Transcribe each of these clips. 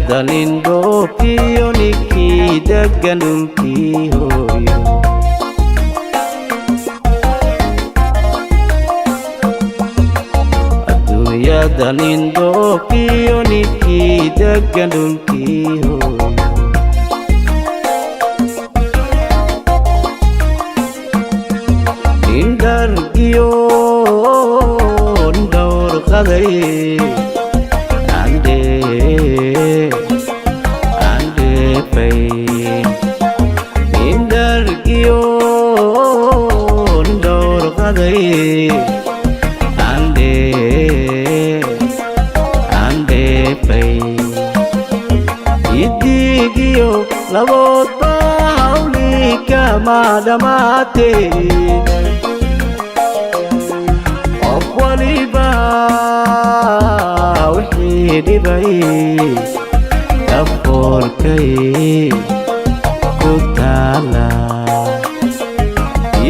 Adduunyada nin dhoofiyo ninkii degan dhulkii hooyo. Adduunyada nin dhoofiyo ninkii degan dhulkii hooyo. Nin dhargiyo nin dhowrqaday andheefay. Nin dhargiyo nin dhowrqaday andheefay. Idigiyo laboodba hawli kama dhammaatee. Qof waliba wixii dhibay dhafoorkay ku taala.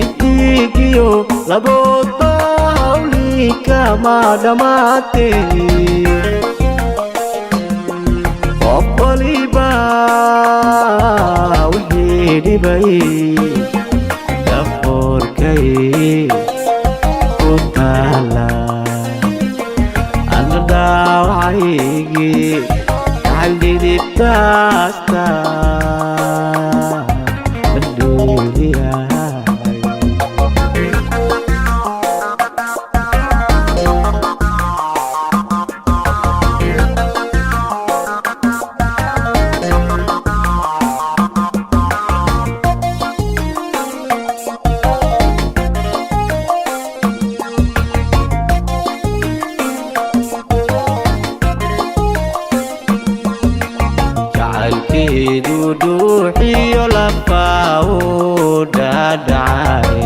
Idigiyo laboodba hawli kama dhammaatee. Qof waliba wixii dhibay dhafoorkay ku taala. Ana dhaawacaygii xaldhidibtaasta dheeliyahay. Jacaylkeedu dhuuxiyo lafaa uu dhaadhacay.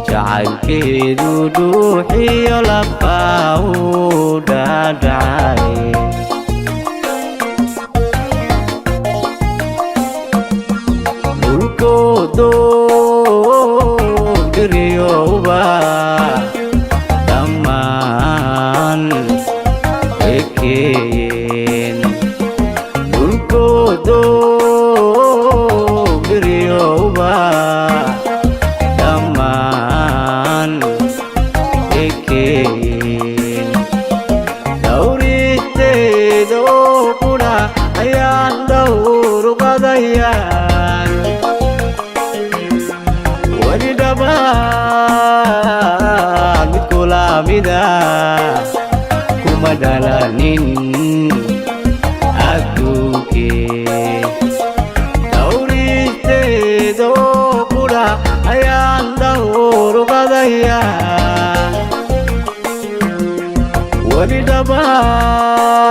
Jacaylkeedu dhuuxiyo lafaa uu dhaadhacay. Dhulkoodo dhiriyowba dhammaan ekeeyeen. Dhulkoodo dhiriyowba dhammaan ekeeyeen. Dhawristeeda oo qudha ayaan dhawr qadayaan. Weli dhammaan mid kula mida kuma dhalanin adduunkee. Dhawristeeda oo qudha ayaan dhawr qadayaa. Weli dhammaan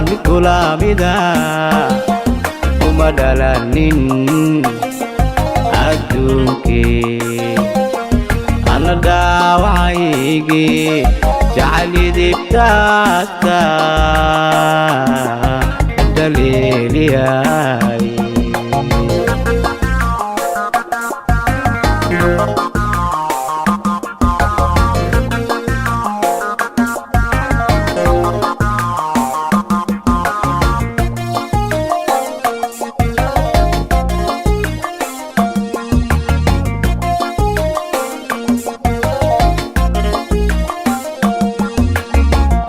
mid kula mida kuma dhalanin adduunkee. Ana dhaawacaygii jacalidibtaasta dhaleeliyay.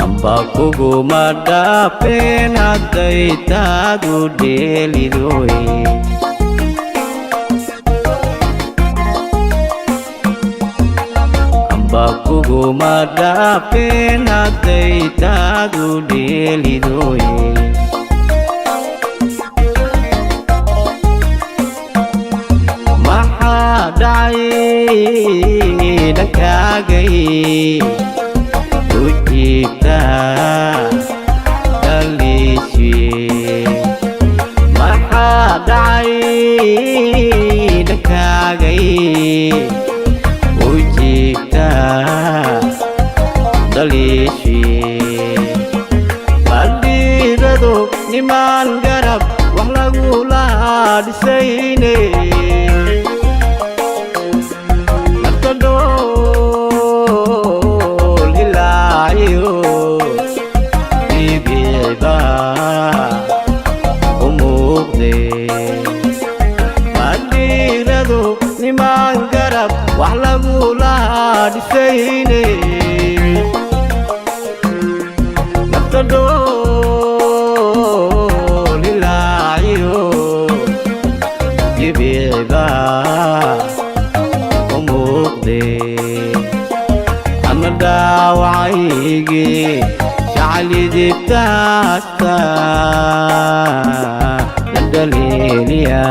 Amba kuguma dhaafeen hadday taadu dheelidoy. Amba kuguma dhaafeen hadday taadu dheelidoy. Maxaa dhacay dhankaagay u jiibtaa dhaliishiye? Maxaa dhacay dhankaagay u jiibtaa dhaliishiye? Baldhiirado nimaan garab wax lagula dhisayne. Nafta Dhisayne nafta dhoolilaaciyo jibicba u muuqde ama dhaawacaygii jacalidibtaasta dhaldhaliiliya.